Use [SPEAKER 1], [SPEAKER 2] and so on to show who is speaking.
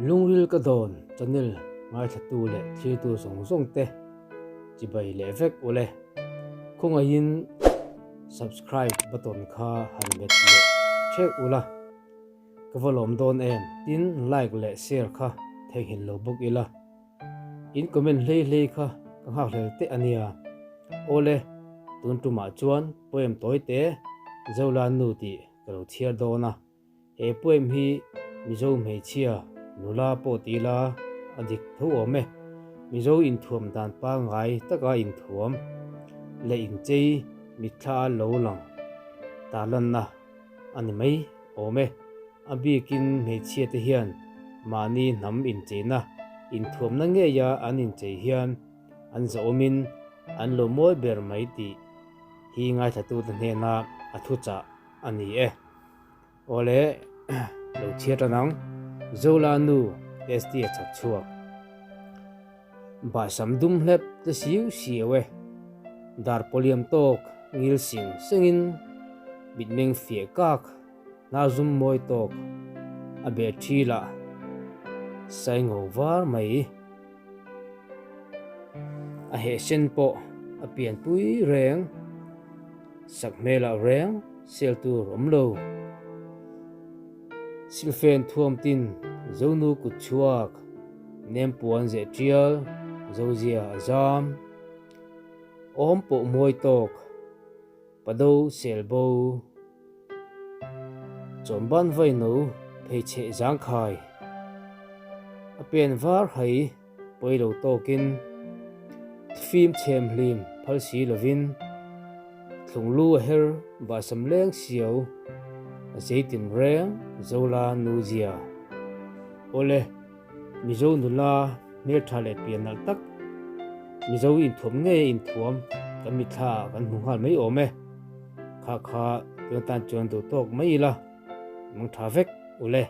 [SPEAKER 1] Lungril ka dawn channel ngaithlatu leh thlirtu zawng zawng te chibai leh vek ule. Khawngaihin subscribe button kha han hmet leh theuh ula. Ka va lawm dawn em? Tin like leh share kha theihnghilh lo bawk ila. In comment hlei hlei kha ka nghakhlel teh a nia. Awle, tun tumah chuan poem tawi te Zola nu tih ka lo chhiar dawn a. He poem hi Mizo hmeichhia nula pawh ti ila a dik tho awm e. Mizo inthuam dan pangngai taka inthuam leh inchei mitthla a lo lang tarlanna a ni mai awm e. A bikin hmeichhia te hian mahni hnam incheina inthuamna ngeia an inchei hian an zahawmin an lo mawi ber mai tih hi ngaithlatute hnena a thuchah a ni e. Awle lo chhiar tan ang. Zola nu ST a chak chhuak. Bahsam dum hlep tle siu siau e. Dar pawliam tawk ngil sing sengin mitmeng fiah kak hnar zum mawi tawk a beh thi lah saingo var mai. A heh sen pawh a pianpui reng, sak hmelah reng sel tur awm lo. Silfen thuam tin Zonu kut chhuak, nem puan zeh tial, Zozia a zam. Awm pawh mawi tawk, Pado sel bo. Chawmban vaino pheichheh zangkhai. A pen var hai pawi lo tawkin thfim chhem hlim phal si lovin thlunglu a her bahsam leng siau a zeitin reng Zola nu zia. Awle. Mizo nula hmeltha leh pian nalh tak Mizo inthuam ngei a inthuam kan mitthla ah kan hmu nghal mai awm e. Kha kha tun atan chuan duh tawk mai ila, mang tha vek ule.